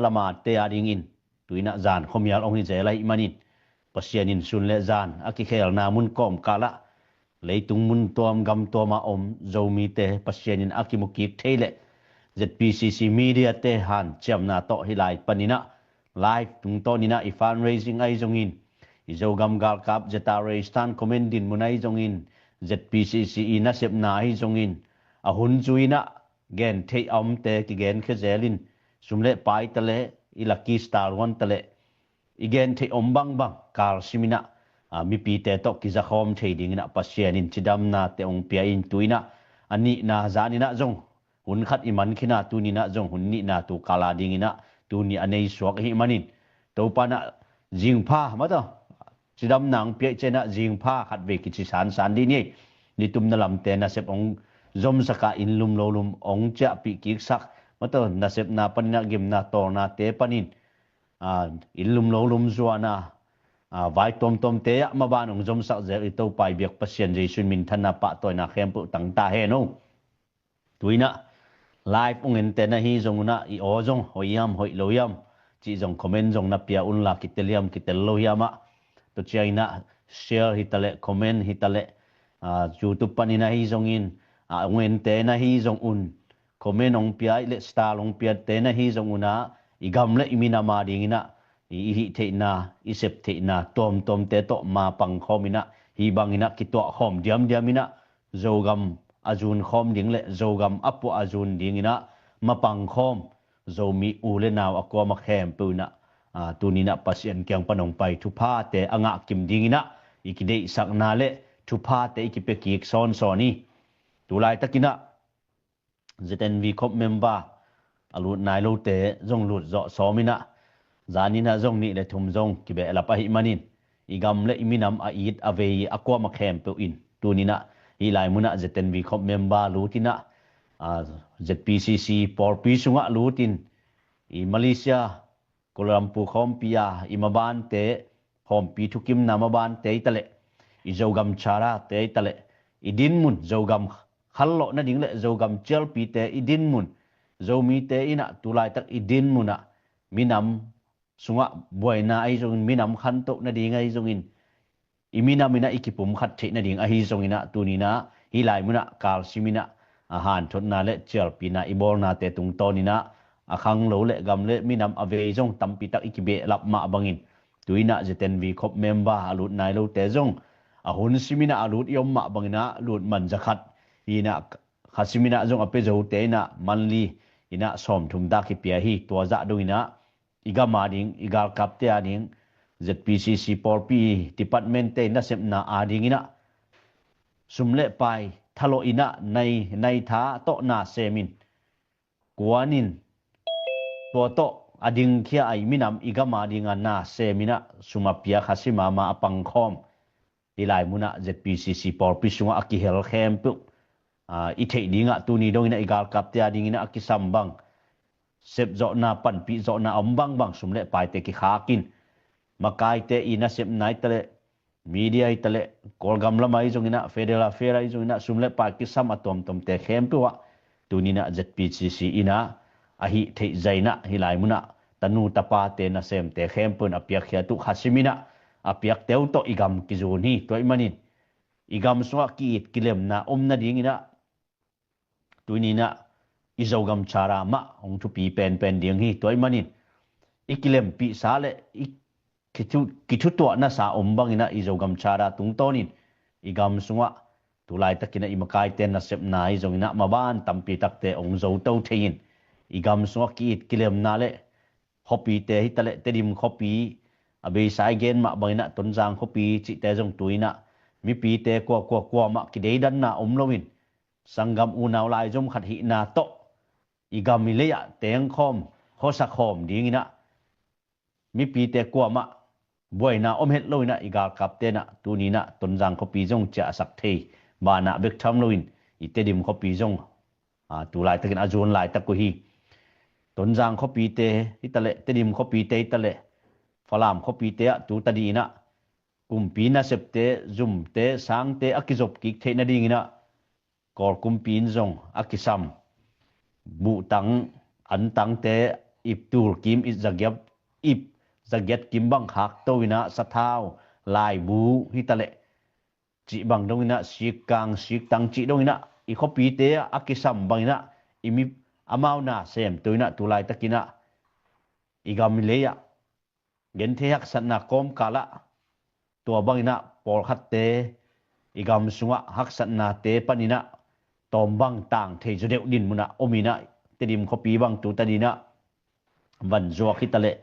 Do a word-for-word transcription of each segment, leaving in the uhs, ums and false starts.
lamate a dingin tuinah zan khuamial hong hi zel ahih manin Pasian in sun le zan a kikhelna mun kawmkalah leitung mun tuam gam tuama om Zomite Pasian in a kimukik thei leh Z P C C media te hanciamna tawh hih lai paninah live tungtawninah i fundraising ahi zongin i Zogam galkap Z R A stand comment dinmun ahi zongin Z P C C i nasepna ahi zongin a hun zuinah gen theih a omte kigen khia zelin sum le pai taleh i Lucky Star One taleh i gen theih om bangbang kalsiminah mipite tawh kizakhawm thei dinginah Pasian in cidamnate hong pia in tuinah a nihna zaninah zong hun khat i mankhina tuninah zong hun nihna tu kala dinginah tuni a nei suak ahih manin Topanah zingpha mataw cidamna hong piaih cianah zingpha khatvei kici sansan dih ni. Nitumna lamte nasep hong zomsakah inn lum lo lum hong ciahpih kiksak mataw nasepna paninah gimna tawlnate panin inn lum lo lum zuana vai tuamtuamte ah maban hong zomsak zel i Topa i biak Pasian Jesu in minthanna pahtawina khempeuh tangta hen o. Tuinah live hong ente na hi zong unah i aw zong hoih hiam hoih lo hiam cih zong comment zong na pia unla kitel hiam kitel lo hiamah tua cianginah share hitaleh comment hitaleh YouTube panin ahi zongin hong ente na hi zong un comment hong pia ih le star hong piate na hi zong unah i gam le i minam a dinginah i hih theihna i sep theihna tuamtuamte tawh mapang khawminah hih banginah kituah khawm diamdiaminah Zogam a zun khawm ding le Zogam a puah a zun dinginah mapang khawm Zomi u le nau a kuama khempeuh inah tuninah Pasian kiang pan hong pai thuphate a ngahkim dinginah i kideihsakna le thuphate i kipia kik sawnsawn hi. Tulaitakinah Z N V khop member a lut nai lote zong lut zawh sawminah zaninah zong nih le thum zong kibehlap ahih manin i gam le i minam a it a vei a kuama khempeuh in tuninah hih lai munah Z N V khop member lutinah Z P C C pawlpi sungah lutin i Malaysia Kuala Lumpur khawmpi a i mabante khawmpi thukimna mabante i taleh i Zogam charate i taleh i dinmun Zogam khanlawh nading le Zogam cialpite i dinmun Zomite inah tulaitak i dinmunah minam sungah buaina ahi zongin minam khantoh nading ahi zongin i minam inah i kipumkhat theih nading ahi zonginah tuninah hih lai munah kalsiminah a hanthotna le cialpina i bawlnate tungtawninah a khanglo le gam le minam a vei zong tampitak i kibehlap mah bangin tuinah Z N V khop member a lut nai lote zong a hun siminah a lut i om mah banginah lut man zakhat hinah khasiminah zong a pia zote inah manli inah sawmthum dak kipia hi. Tua zah donginah i gam a ding i galkapte a ding Z P C C pawlpi departmentte i nasepna a dinginah sum le pai thalawh inah nai tha tawh na semin kuanin tua tawh a dingkhia a i minam i gam a dinga na seminah sum a pia khasi mama a pangkhawm hih lai munah Z P C C pawlpi sungah a kihel khempeuh i theih dingah tuni donginah i galkapte a dinginah a kisam bang sepzawhna panpihzawhna a om bangbang sum le paite kikhakin makaite i nasepna i taleh media i taleh Kawlgam lamah i zonginah federal affair i zonginah sum le pai kisam a tuamtuamte khempeuh ah tuninah Z P C C inah a hih theih zainah hih lai munah tanu tapate nasemte khempeuh in a piakkhiat uh khasiminah a piakte uh tawh i gam kizun hi. Tua ih manin i gam sungah ki-it kilemna om nadinginah tuninah i Zogam chara mah hong thupi penpen ding hi. Tua ih manin i kilempihsa le i kithutuah nasa om banginah i Zogam chara tungtawnin i gam sungah tulaitakinah i makaite nasepna i zonginah maban tampitakte hong zoto thei-in i gam sungah ki-it kilemna le khopite hitaleh Tedim khopi a beisa i gen mah banginah Tonzang khopi cihte zong tuinah mipite kuakua kuamah kideidanna om loin sanggam unau laizom khat hihna tawh i gam i lei-ah tengkhawm khuasakhawm dinginah mipite kuamah buaina om het loinah i galkaptenah tuninah Tonzang khopi zong ciahsak thei banah bek tham loin i Tedim khopi zong tulaitakin a zuan laitak uh hi. Tonzang khopite hitaleh Tedim khopite hitaleh Falam khopite ah tutadih inah kumpi nasepte zumte sangte a kizop kik theih nadinginah Kawl kumpi in zong a kisam buhtang antangte ip tul kim, ip zagiat, ip zagiat kim bang khakto in ah sathau, laibu hitaleh cih bang dong in ah, sikkang siktang cih dong in ah, i khuapite ah a kisam bang in ah, i mi amau na semto in ah, tu laitakin ah i gam i lei ah genthei haksatna kawmkal ah tua bang in ah pawlkhatte i gam sungah haksatnate pan in ah tawm bang tang thei zaw deuh din mun ah om in ah, Tedim khuapi bang tu tadin ah Van Zuak hitaleh,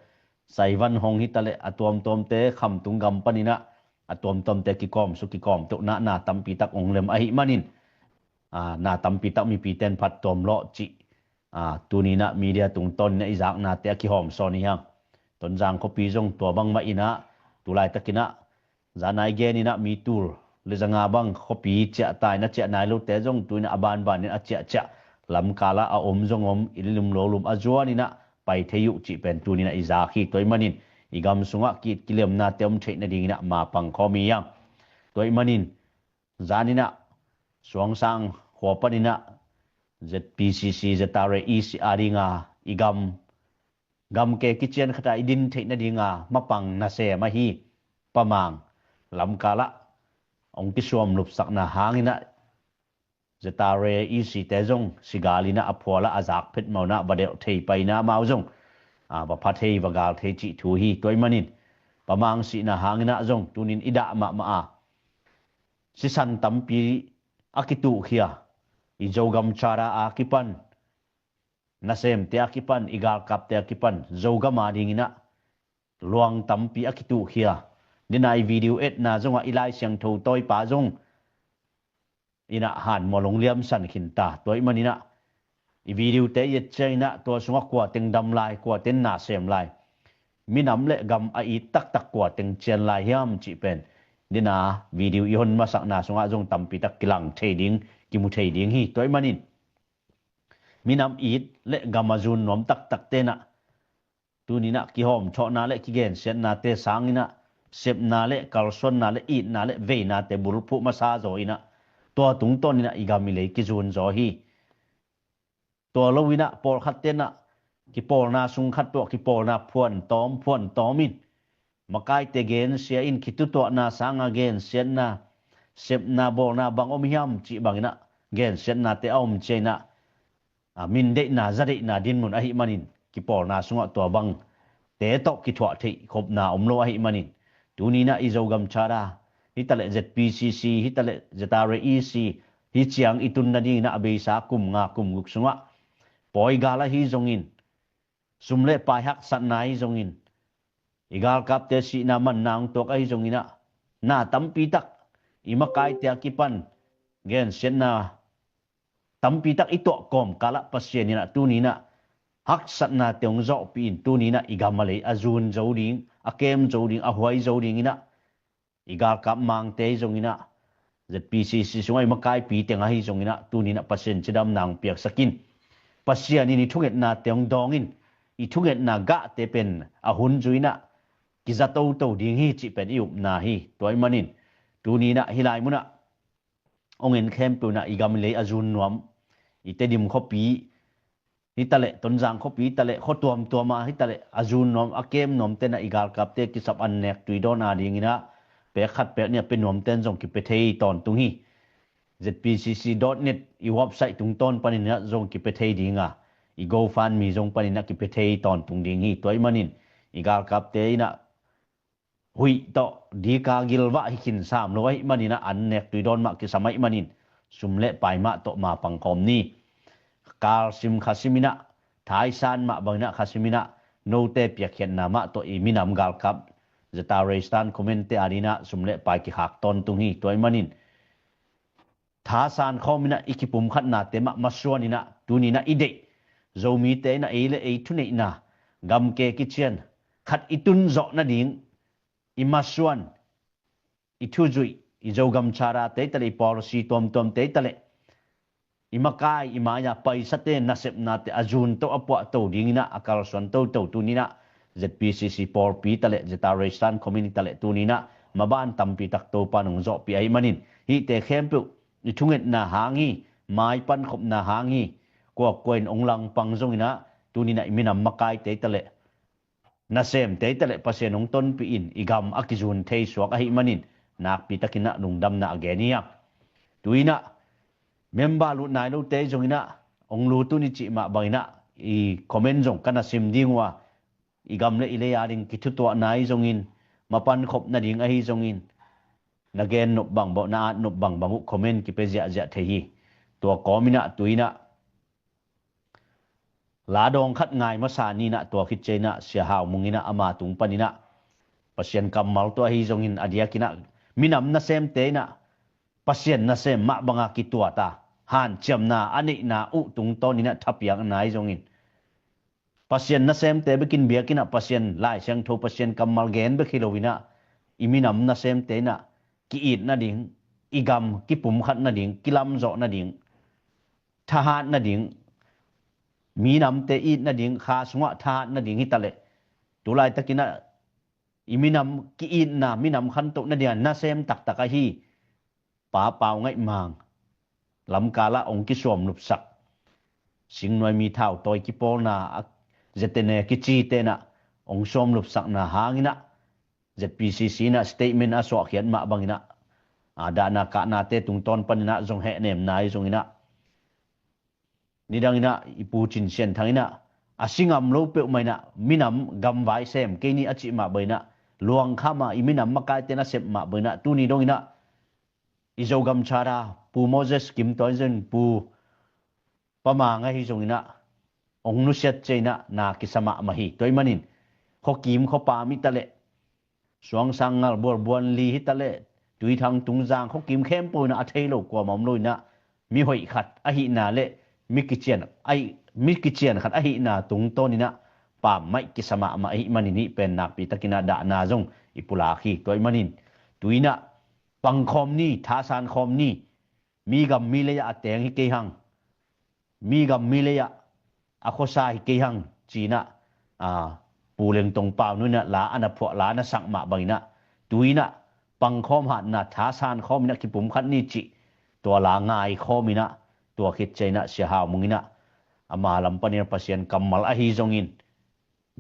Sai Van Hong hitaleh, a tuamtuamte Khamtung gam pan in ah a tuamtuamte kikawm suk, kikawm toh na, na tampi tak ong lem ahih manin, a, na tampi tak mipite in phat tuam lawh cih, a, tuni in ah media tungtawn in ah i zaknate a kihawm sawn hi hang. Tonzang khuapi zong tua bang mah in ah, tu laitakin ah, zan a i gen in ah mi tul le zanga bang khuapi ciah ta in ah, ciah nai lote zong tu in ah a banban in a ciahciah, lamkal ah a om zong om, inn lum lo lum a zuan in ah pai thei uh cih pen tuni in ah i zak hi. Tua ahih manin i gam sungah ki-it kilemnate om theih nading in ah mapang khawm hi hang. Tua ahih manin zan in ah Suangsang khua pan in ah Z P C C, Z R A E C a ding a i gam, gamke kician khat ah i din theih nading a mapang nasem ahi Pamang lamkal ah ong kisuam lupsakna hang in ah Z R A E C te zong sigal in ah a phual ah a zak phet mawk in ah va delh thei pai in ah amau zong, a, va pha thei, va gal thei cih thu hi. Tua ahih manin Pamang sihna hang in ah zong tuni in i dah mahmah a, sisan tampi a kituhkhia, i Zogam Charter a kipan, nasemte a kipan, i galkapte a kipan, Zogam a ding in ah luang tampi a kituhkhia. Dena i video etna zong ah i Lai Siangtho tawipa zong in ah hanmual ong liamsan khin ta. Tua ahih manin ah i videote i et ciang in ah tua sungah kua teng dam lai, kua teng na sem lai, minam le gam a it taktak kua teng cian lai hiam cih pen dena video i hon masakna sungah zong tampi tak kilang thei ding, kimu thei ding hi. Tua ahih manin minam it le gam a zun nuam taktakte in ah tuni in ah kihawmthawhna le kigensiatnate sang in ah sepna le kalsuanna le itna le veinate bulphuh masa zaw in ah tua tungtawn in ah i gam i lei kizun zaw hi. Tua lo in ah pawlkhatte in ah kipawlna sung khat tawh kipawlna phuan tawm, phuan tawm in, makaite gensia in, khitutuahna sanga gensiatna, sepna bawlna bang om hiam cih bang in ah gensiatnate a om ciang in ah, a, mindeihna zadeihna dinmun ahih manin kipawlna sungah tua bangte tawh kithuah theih khopna om lo ahih manin, tuni in ah i Zogam Charter hitaleh Z P C C, hitaleh Z R A E C, hi ciang i tun nading in ah a beisa kum nga kum guk sungah pawi gal ahi zongin, sum le pai haksatna ahi zongin, i galkapte sihna manna hong tuak ahi zongin ah, na tampi tak i makaite a kipan gensiatna tampi tak i tuah kawmkal ah Pasian in ah tuni in ah haksatnate hong zawhpih in, tuni in ah i gam a lei a zun zo ding, a kem zo ding, a huai zo ding in ah i galkap mangte ahi zongin ah, Z P C C sungah i makaipi teng ahi zongin ah, tuni in ah Pasian cidamna hong piaksak in, Pasian in i thungetnate hong dawng in, i thungetna gahte pen a hun zui in ah kiza toto ding hi cih pen i upna hi. Tua ahih manin tuni in ah hih lai mun ah hong en khempeuh in ah i gam i lei a zun nuam, i Tedim khuapi hitaleh, Tonzang khuapi hitaleh, khua tuamtuam ah hitaleh a zun nuam, a kem nuamte in ah i galkapte kisap annek tui dawn a ding in ah, pek khat pek nih a pia nuamte in zong kipia thei tawntung hi. Z P C C dot net i website tungtawn panin ah zong kipia thei ding a, i GoFundMe zong panin ah kipia thei tawntung ding hi. Tua ahih manin i galkapte in ah huih tawh dika gilvah hi khin sam lo ahih manin ah, annek tui dawn mah kisam ahih manin, sum le pai mah tawh mapang khawm ni. Kalsim khasim in ah, thaisan mah bang in ah khasim in ah, note piakkhiatna mah tawh i minam galkap, Z R A Stand Command te a ding in ah sum le pai kikhak tawntung hi. Tua ahih manin thasan khawm in ah i kipumkhatnate mah masuan in ah, tuni in ah i deih Zomite in ah ei le ei thuneihna, gamke kician khat i tun zawh nading i masuan, i thuzuih, i Zogam Charter te hitaleh, i policy tuamtuamte hitaleh, i makai, i mai-a paisate nasepnate a zun to, a puah to ding in ah, a kalsuan toto tuni in ah Z P C C pawlpi taleh, Z R A Stand Command taleh tuni in ah maban tampi tak Topa in hong zawhpih ahih manin, hihte khempeuh i thungetna hang hi, mai pankhopna hang hi. Kuakua in hong langpang zongin ah, Tuni-in ah i minam makaite hi taleh, nasemte hi taleh Pasian hong tonpih in i gam a kizun thei suak ahih manin nakpi takin ah lungdamna a gen hi hang. Tu-in ah member lut nai lote zongin ah hong lut un i cih mah bangin ah i comment zong ka na sim ding uh a, i gam le i lei a ding kithutuahna hi zongin, mapan khop nading ahi zongin, na gen nop bangbang, na at nop bangbang uh comment kipia ziahziah thei hi. Tua kawmin ah tu-in ah la dawng khat ngai masa ni-in ah, tua khit ciangin ah Sia Hau Mung in ah ama tung panin ah Pasian kammal tua ahi zongin a diakin ah minam nasemte in ah Pasian nasem mah banga kituat a, hanciamna a neihna uh tungtawnin ah thapiakna hi zongin, Pasian nasemte bekin biakinn ah Pasian Lai Siangtho, Pasian kammal gen bek hi loin ah i minam nasemte in ah ki-it nading, i gam kipumkhat nading, kilamzawh nading, thahat nading, minamte it nading, kha sungah thahat nading hi taleh, tu laitakin ah i minam ki-itna, minam khantoh nading a nasem taktak ahi Pa Pau Ngaih Mang, lamkal ah hong kisuamlupsak, Singnuai mi thautawi kipawlna a, Z N A kicite in ah hong suamlupsakna hangin ah Z P C C in ah statement a suahkhiat mah bangin ah, a, dahna kahnate tungtawn panin ah zong hehnemna hi zongin ah, nidangin ah i Pu Cin Sian Thang in ah a si ngam lo peuhmah in ah minam gamvai sem kei ni a cih mah bangin ah, luangkham a i minam makaite nasem mah bangin ah, tuni dongin ah i Zogam Charter, Pu Moses Kim Toy Zen, Pu Pa Mang ahi zongin ah hong nusiat ciangin ah na kisa mahmah hi. Tua ahih manin khuakim khuapam hi taleh, Suangsang, Ngalbual, Buanli hi taleh, Tuithang, Tungzang, khuakim khempeuh in ah a thei lo kuamah om loin ah, mi hoih khat ahihna le mi kician ahi, mi kician khat ahihna tungtawnin ah pammaih kisa mahmah ahih manin hih pen nakpi takin ah dahna zong i pulak hi. Tua ahih manin tu-in ah pangkhawm ni, thasan khawm ni, mi gam mi lei ah a teng hi kei hang, mi gam mi lei ah a khuasa hi kei hang ci-in ah, a, Pu Leng Tong Pau Nu in ah la a na phuah, la a na sak mah bangin ah, tu-in ah pangkhawm hatna, thasan khawmin ah kipumkhat ni cih tua la ngaikhawmin ah, tua khit ciangin ah Sia Hau Mung in ah ama lam panin ah Pasian kammal ahi zongin,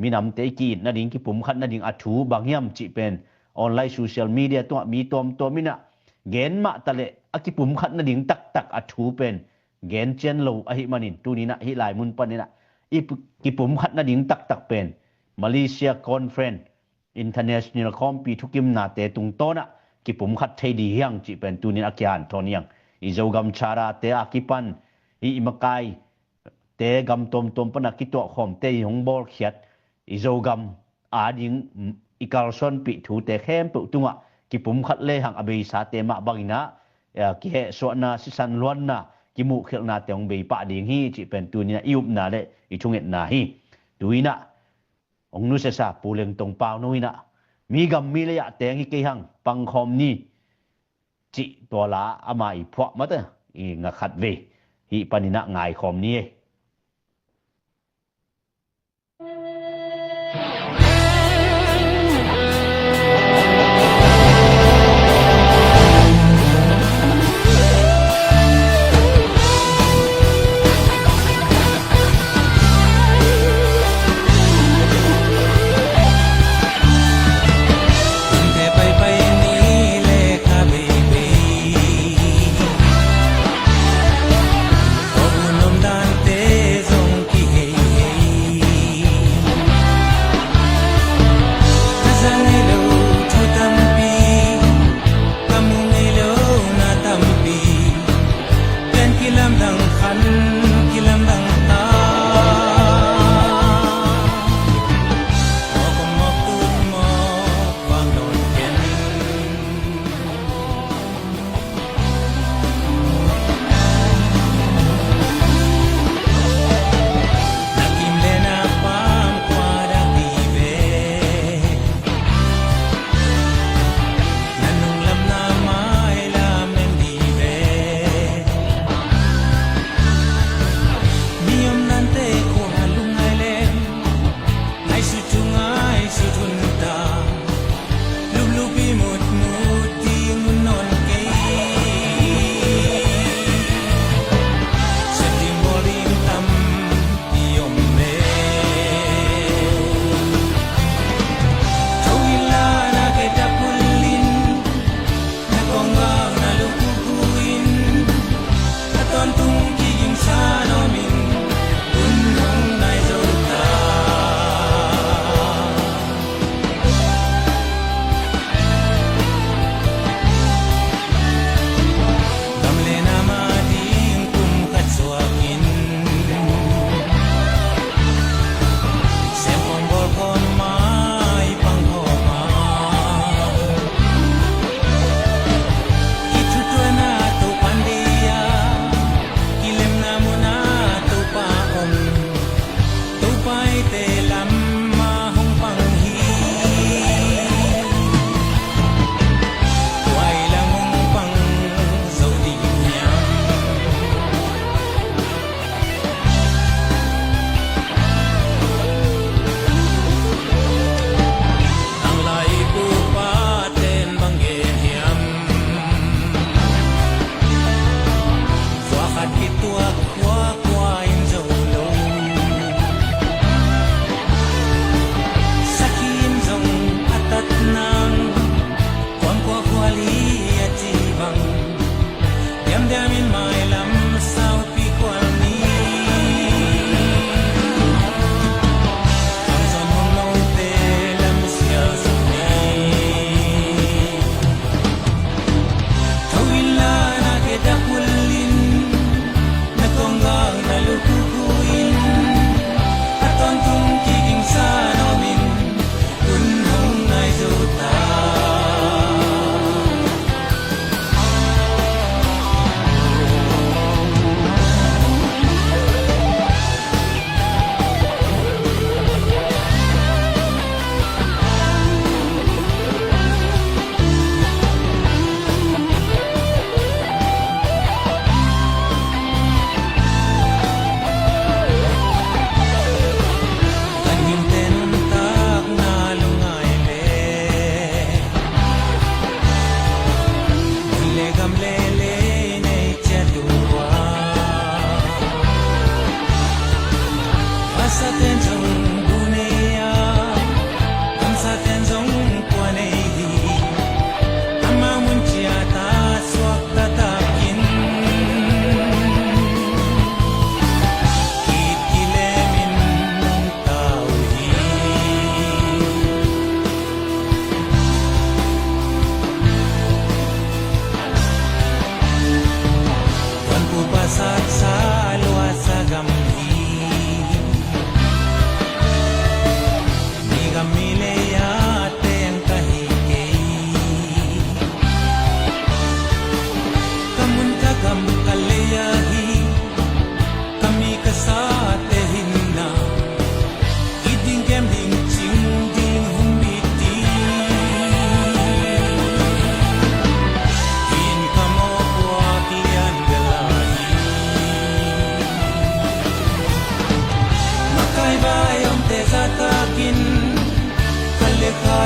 minamte i ki-it nading, kipumkhat nading a thu bang hiam cih pen online social media tungah mi tuamtuam in ah gen mah taleh a kipumkhat nading taktak a thu pen gen cian lo ahih manin, tuni-in ah hih lai mun panin ah i pu-, kipumkhat nading taktak pen Malaysia Conference International khawmpi thukimnate tungtawn ah kipumkhat thei ding hi hang cih pen tuni-in a kihanthawn hi hang. I Zogam Charter-te a kipan hih i makai te gam tuamtuam pana kituahkhawmte i hong bawlkhiat, i Zogam ading i kalsuanpih thute khempeuh tungah kipumkhat lehang a beisate mah bangin ah, eh, kihehsuahna, sisan luanna, kimuhkhialhnate hong bei pah ding hi cih pen tuni-in ah i upna le i thungetna hi. Tu-in ah hong nusiasa Pu Leng Tong Pau Nu in ah mi gam mi lei ah teng hi kei hang, pangkhawm ni cih tua la ama i phuah mah ta, i nga khat vei, hih panin ah ngaikhawm ni ei.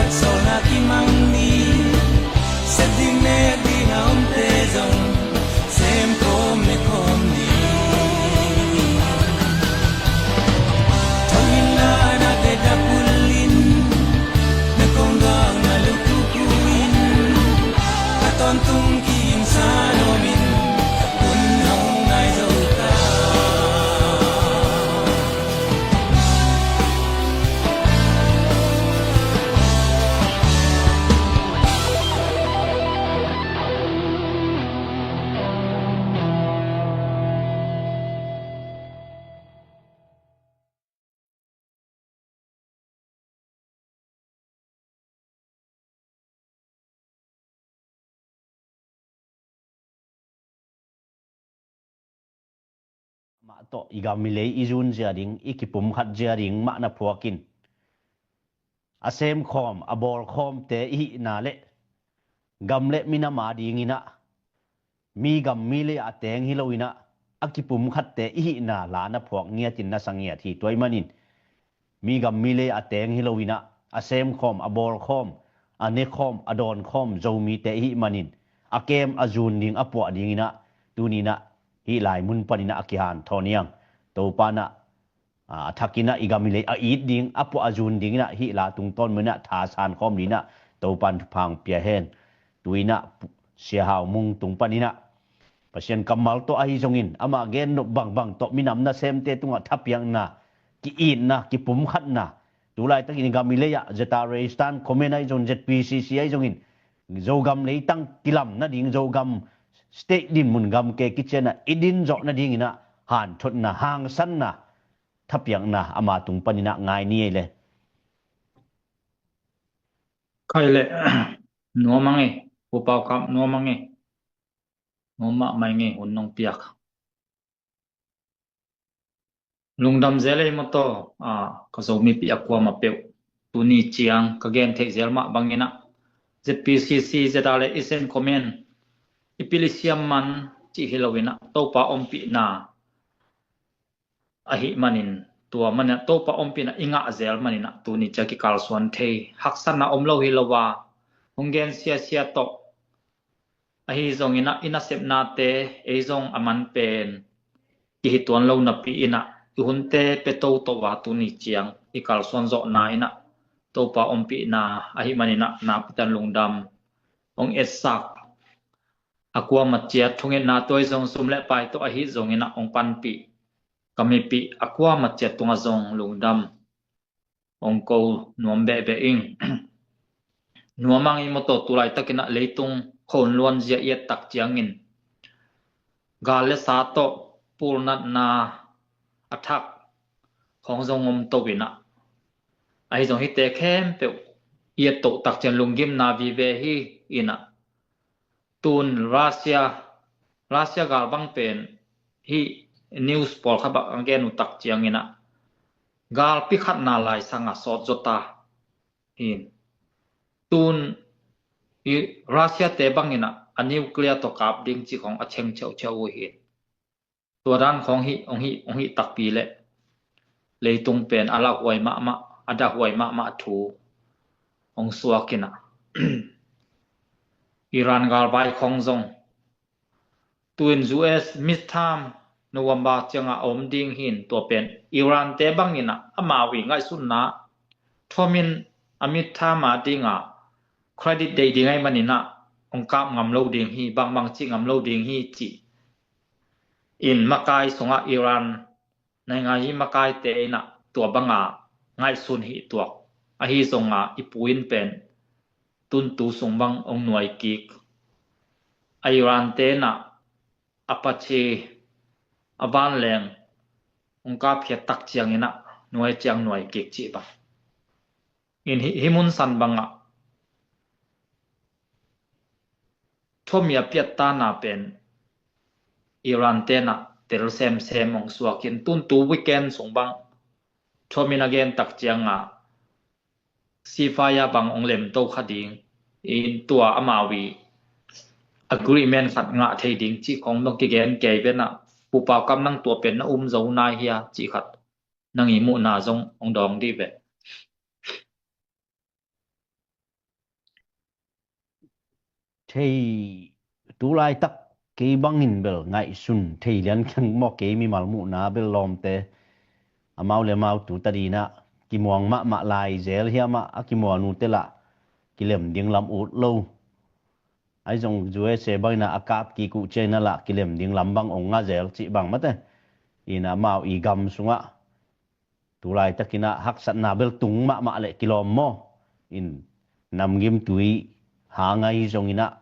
Sawlna kimang ni, sep ding nek ding a omte zong sem khawm ne khawm ni. Thawihin na na te da pulin, na kong gak na lutuku in, a tawntung kiimsa nomin, un hong ngai zo ta. Mah tawh i gam i lei i zun zia ding, i kipumkhat zia ding mah na phuak in, a semkhawm a bawlkhawmte i hihna le gam le minam a dinginah mi gam mi lei a teng hi loinah a kipumkhatte i hihna la na phuak ngiatin na sa ngiat hi. Tua ahih manin mi gam mi lei a teng hi loinah a semkhawm a bawlkhawm a nekhawm a dawnkhawm Zomite i hih manin a kem a zun ding a puah dinginah tuninah hih lai mun paninah a kihanthawn hiang. Topa nah a thakinah i gam i lei a it ding a puah a zun dinginah hih la tungtawn maninah thasan khawm dinah Topan thupha pia hen. Tuinah Sia Hau Mung tung paninah Pasian kammal tawh ahi zongin amah gen nop bangbang tawh minam nasemte tungah thapiakna, ki-itna, kipumkhatna, tulaitakin i gam i lei ah Z R A stand comment ahi zongin, Z P C C ahi zongin Zogam leitang kilam nading, Zogam state dinmun gamke kicianah i din zawh nadinginah hanthotna, hangsanna, thapiakna ama tung paninah ngai ni ei le. Khai le, nuam a ngei, Pu Pau Kap, nuam a ngei. Nuam mahmah i ngei, hun nong piak. Lungdam zel ei maw taw, a, ka Zomipi a kuamah peuh. Tuni ciang ka gen theih zel mah banginah Z P C C, Z R A, i stand comment i pil i siam man cih hi loinah Topa ompihna ahih manin, tua maninah Topa ompihna i ngah zel maninah tuni ciang kikalsuan thei, haksatna om lo hi lo a, hong gen siasia tawh ahi zonginah i nasepnate ei zong a man pen kihi tuan lo napi inah i hunte pia toto a tuni ciang i kalsuan zawhna inah Topa ompihna ahih maninah nakpi tan lungdam. Hong etsak a kuamah ciat thungetna tua i zong sum le pai tawh ahi zonginah hong panpih ka mipih a kuamah ciat tungah zong lungdam hong ko nuam behbeh ing. Nuam a ngei maw taw, tulaitakinah leitung khon luanzia i et tak ciangin gal le sa tawh pulnatna a thak khawng zong om to inah ahi zong hihte khempeuh i et toh tak ciang lunggimna vive hi inah. Tun Russia, Russia gal bang pen hih news pawlkhat bang a gen uh tak cianginah galpi khatna lai sangah sawt zawta hi. Tun i Russia te banginah a nuclear tawh kap ding cih khawng a cheng cheuhcheuh uh hi. Tua dan khawng hih, hong hih, hong hih takpi leh leitung pen a lauhuai mahmah, a dahuai mahmah thu hong suak inah. Iran galvai khawng zong tuin U S midterm November ciangah a om ding hi in, tua pen Iran te banginah amau i ngaihsutna Trump in a midterm a dingah credit deih ding ahih maninah hong kap ngam lo ding hi, bangbang cih ngam lo ding hi cih in makai sungah Iran naingai hi, makaite inah tua banga ngaihsun hi tuak. Ahi zonga i pu in pen tuntu sung bang hong nuai kik. A Iran te inah a paci a vanleng hong kapkhiat tak cianginah nuai ciang nuai kik cih bang. In hih, hih mun san bangah Trump i a piattana pen Iran tenah tel semsem hong suakin tuntu weekend sung bang Trump in a gen tak cianga ceasefire bang hong lemto kha ding in tua amau i agreement khat ngah thei ding cih khawng dong kigen kei venah Pu Pau Kam nang tua pen na um zo nai hia cih khat nang i muhna zong hong dawng dih ve. thei, tu laitak kei bangin bel ngaihsun thei lian keng maw, kei mimal muhna bel lawmte amau le amau tu tadinah kimuang mahmah lai zel hiamah, a kimuanute lah kilem ding lam ut lo. Ahi zong U S A bangin ah a kap kik uh ciangin ah lah kilem ding lam bang ong ngah zel cih bang mate. Inah amau i gam sungah tu laitakin ah haksatna bel tung mahmah le kilawm maw. In namgim tui hang ahi zongin ah,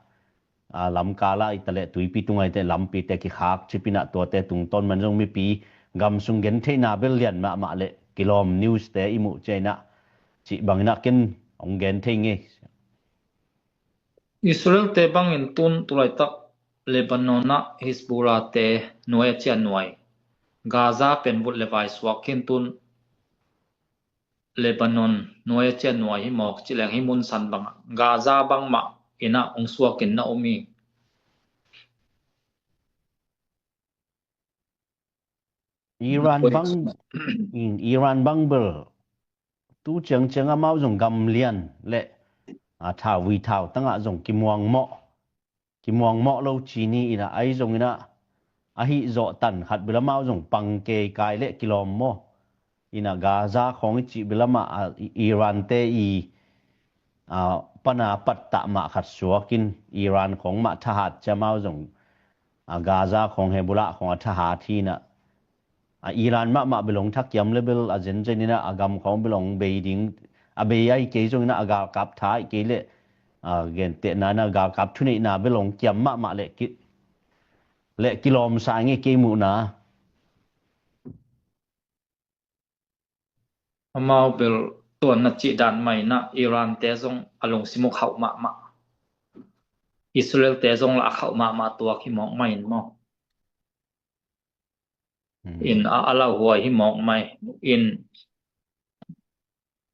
a, lamkal ah i taleh tuipi tung ahi teh lampite kikhak cipin ah tuate tungtawn man zong mipi gam sung gentheihna bel lian mahmah le kilawm newste i muh ciangin ah cih bangin ah ken ong genthei ngei. Israel-te bangin tun tu laitak Lebanon ah Hezbollah-te nuai a ciah nuai. Gaza pen vut le vai suak khin tun Lebanon nuai a ciah nuai hi mawk ci leng hi mun san bangah Gaza bangmah inah ong suak in na om hi. Iran bang, Iran bang bel tu ciangciang amau zong gamlian le, a, thauvui thautangah zong kimuangmawh, kimuangmawh lo ci ni inah ahi zonginah ahi zawh tan khat bel amau zong pang keikai le kilawm maw. Inah Gaza khawng i cih bel amah, a, Iran-te i, a, pana pattah mah khat suakin Iran khawng mah thahat cia amau zong, a, Gaza khawng Hezbollah khawng a thahat hinah a Iran mahmah bel ong thakiam le bel a zenzen inah a gam khawng bel ong bei ding, a bei ahi kei zonginah a galkap tha ahi kei le, a, gentehna inah galkap thuneihna bel ong kiam mahmah le ki, le kilawmsa ngei kei muhna. Amau bel tuan na cih dan mah inah Iran-te zong a lungsim uh khauh mahmah. Israel-te zong lah a khauh mahmah tuak hi mawk mah in maw. In a, a lauhuai hi mawk mai in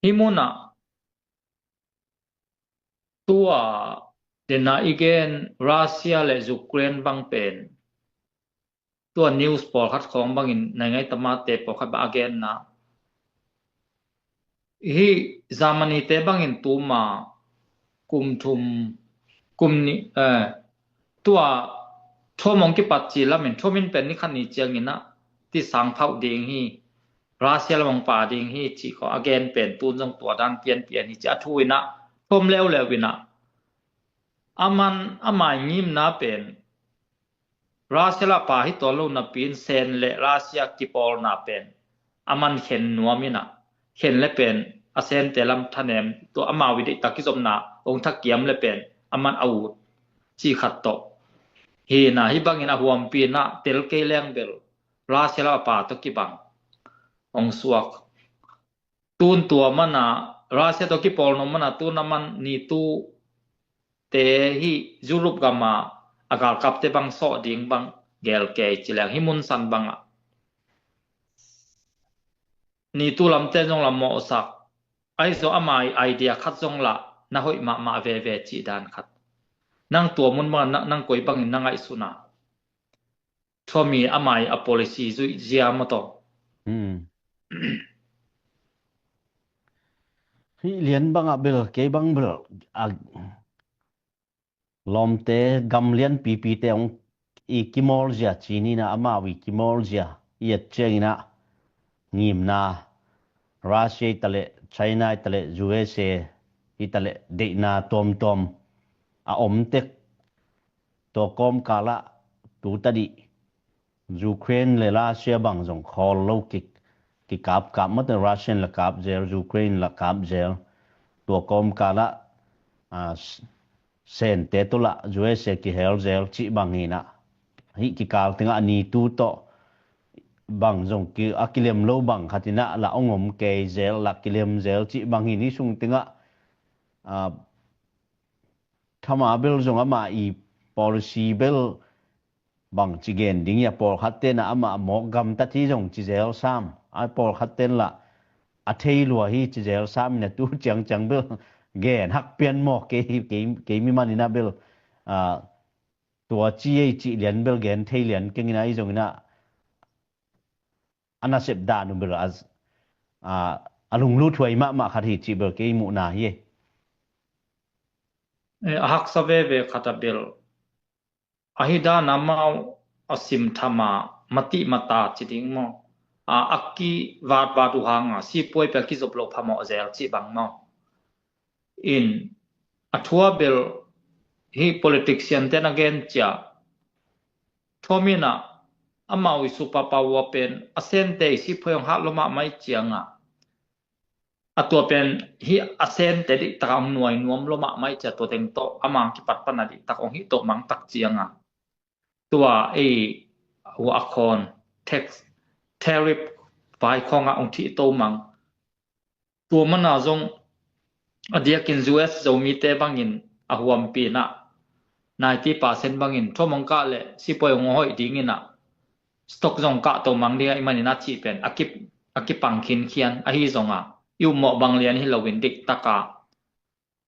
hi munah tua dena i gen Russia le Ukraine bang pen tua news pawlkhat khawng bangin naingai tamate pawlkhat bang a genna hi Germany-te bangin tuma kum thum, kum ni, eh, tua Trump hong kipat ci lamin Trump in pen ni khat ni cianginah ti sang phauh ding hi, Russia lam hong pa ding hi cih khaw a gen pen tun zong tua dan pianpian hi ci a thu inah Trump leuleu inah aman amai ngimna pen Russia lah pa hi tuan lo napi in Sen le Russia kipawlna pen aman khen nuam inah khen le pen a Sente lam thanem tua amau i deihtak kizopna ong thakiam le pen aman a ut cih khat tawh. Hinah hi bangin a huampi inah tel kei leng bel Russia lah a pa tawh kibang ong suak. Tun tua mana Russia tawh kipawl nuam mana tun a man NATO te hi Europe gama a galkapte bang sawh ding bang gel kei ci leng hi mun san bangah NATO lamte zong la mawhsak ahi zong amai idea khat zong lah na hoih mahmah veve cih dan khat. Nang tua mun bangah nang, nang koi bangin na ngaihsuna. Thua mi amai a policy zuih zia maw taw. Hmm. Hih lian bangah bel kei bang bel a lawmte gam lian pipite hong i kimawl zia cinina amau i kimawl zia i et cianginah ngimna Russia i taleh China i taleh U S A i taleh deihna tuamtuam a om tek. Tua kawmkalah tu tadih Ukraine le Russia bang zong khawl lo kik kikapkap mate Russian la kap zel Ukraine la kap zel. Tua kawmkalah a Sente tawh lah U S A kihel zel cih bang hinah hih kikal tengah NATO tawh bang zong a kilem lo bang khatinah lah ong om kei zel lah kilem zel cih bang hin hih sung tengah a thama bel zong amah i policy bel bang ci gen ding ia pawlkhat tenah amah mawk gamtat hi zong ci zel sam a pawlkhat ten lah a thei lua hi ci zel sam ina tu ciangciang bel gen hak pian mawk kei kei mi maninah bel a tua ci ei cih lian bel gen thei lian kengina i zonginah a nasep dan uh bel a lunglut huai mahmah khat hi cih bel kei muhna hi. Eh, a haksa veve khat a bel ahi dan amau a sim thama matih mata ci ding maw? A, a kivatvat uh hanga sipuai pia kizop loh phamawh zel ci bang maw? In a thua bel hi politician ten a gen cia thuamin a amau i superpower pen a sente i sipuai hong hat lomah mai cianga a tua pen hi a sente diktak a hong nuai nuam lomah mai cia tua teng tawh amang kipat pana diktak hong hih tawh mangtak cianga tua ei hua a khawn tax tariff vai khawngah hong thih to mang. Tua mana zong a diakin U S Zomite bangin a huampi inah ninety percent bangin thuam hong kah le sipuai hong hoih dingin ah stock zong kah to mang ding ah i manin a cih pen a kip a kipang khinkhian ahi zonga i ummawh bang lian hi loin diktaka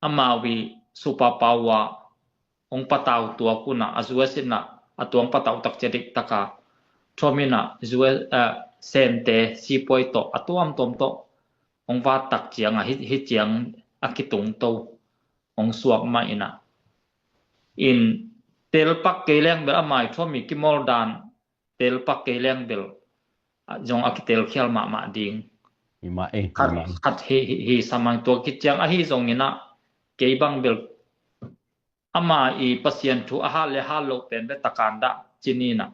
amau i superpower hong patau tuak unah a U S inah a tuang patau takcia diktaka thuamin ah U S, eh, sente sipuai tawh a tuamtuam tawh hong vat tak cianga hi, hi ciang a kitung to hong suak mah inah in telpak kei leng bel amai thuam i kimawl dan telpak kei leng bel zong a kitelkhial mahmah ding. Ima e, khat ima e. Khat hi, hi, hi samang tua kiciang ahi zong inah kei bang bel ama i Pasian thu a hat le hat loh pen bel takan dah cininah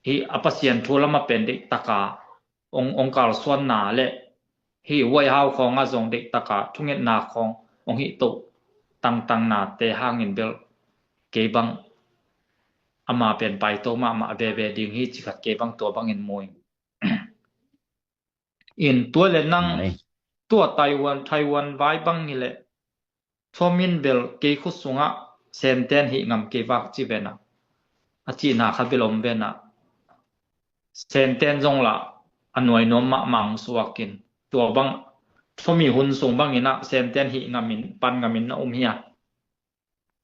hi a Pasian thu lama pen deihtaka ong, ong kalsuanna le hi White House khawngah zong deihtaka thungetna khawng ong hih toh tangtangnate hangin bel kei bang ama pen paito mahmah veve ding hi cikhat kei bang tua bangin mu ing. In tua le nang tua Taiwan, Taiwan vai bang hi le thuamin bel kei khut sungah senten hih ngam kei vak ci venah a cihna kha bel om venah senten zong lah a nuai nuam mahmah hong suakin tua bang thuami hun sung bangin ah senten hih ngamin pan ngamin na um hi a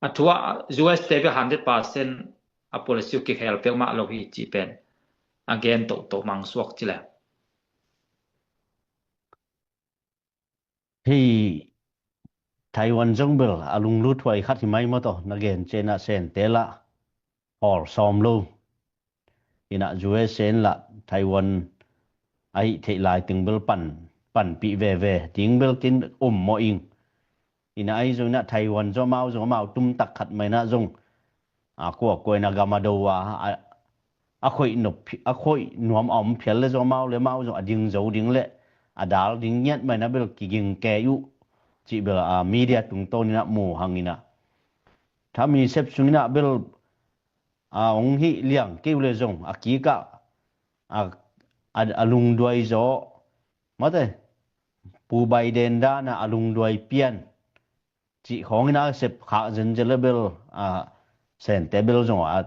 a thua U S te bel hundred percent a policy uh kikhel peuh mah lo hi cih pen a gen tohtoh mang suak ci le. Hi Taiwan zong bel a lunglut huai khat hi mai maw taw na gen cianah sente lah hawl sawm lo. Inah U S in lah Taiwan a hih theih lai ting bel pan panpih veve ding bel kin um mawh ing. Inah ahi zong inah Taiwan zong amau zong amau tumtak khat mai inah zong a kuakuai na gam a do a a khoih nuam a om phial le zong amau le amau zong a ding zo ding le a dal ding ngiat mai inah bel kiging kei uh cih bel a media tungtawn inah mu hang inah Trump i sep sung inah bel a hong hih liang kei uh le zong a kikah a, a, a lungduai zaw mate Pu Biden dan a a lungduai pian cih khawng inah sep khak zenzel le bel a sente bel zong a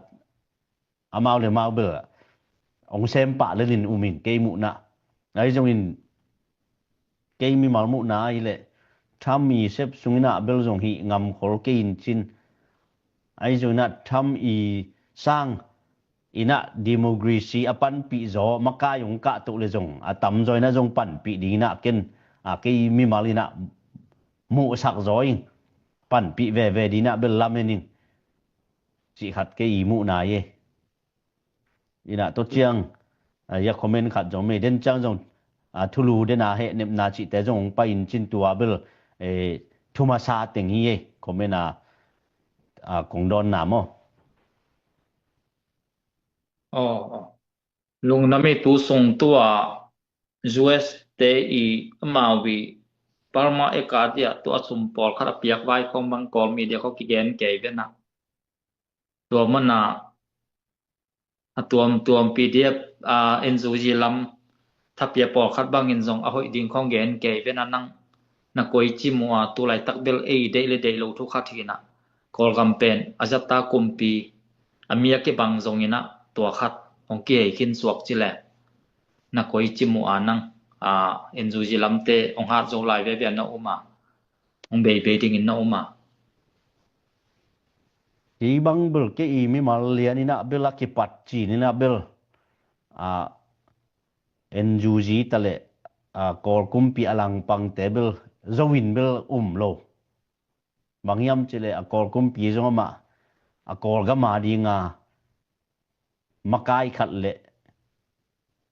amau le amau bel hong sem pah lelin um in kei muhna ahi zongin kei mimal muhna ahi le Trump i sep sung inah bel zong hih ngam khol kei in cin ahi zong inah Trump i sang inah democracy a panpih zaw makai hong kah toh le zong a tamzaw inah zong panpih ding inah ken a kei mimal inah muhsak zaw ing panpih veve ding inah bel lamen ing cih khat kei i muhna hi. Inah tawh ciang a ia comment khat zong mei den ciang zong a thulu den a heh nepna cihte zong hong pai in cin tua bel thumasa teng hi ei comment a kong dawnna maw? Aw, aw. Lungdam i tu sung tua U S te i amau i Burma e ka dia tua sum pawlkhat a piak vai khong bang Kawl media khong kigen kei vena. Tua mana a tuamtuam P D F a N U G lam thapia pawlkhat bangin zong a hoih ding khong gen kei vena nang na koi ci mu a tu laitak bel ei deih le deih lo thu khat hinah Kawlgam pen a zata kumpi a mi a kibang zonginah tua khat hong kihei khin suak ci le na koi ci mu a nang a N U G lamte hong hat zo lai veve na um a hong beibei dingin na um a. Kei bang bel kei i mimal lian inah bel a kipat cin inah bel a N U G ta le a Kawl kumpi a langpangte bel zo in bel um lo. Bang hiam cileh a Kawl kumpi zong amah a Kawlgam a dinga makai khat le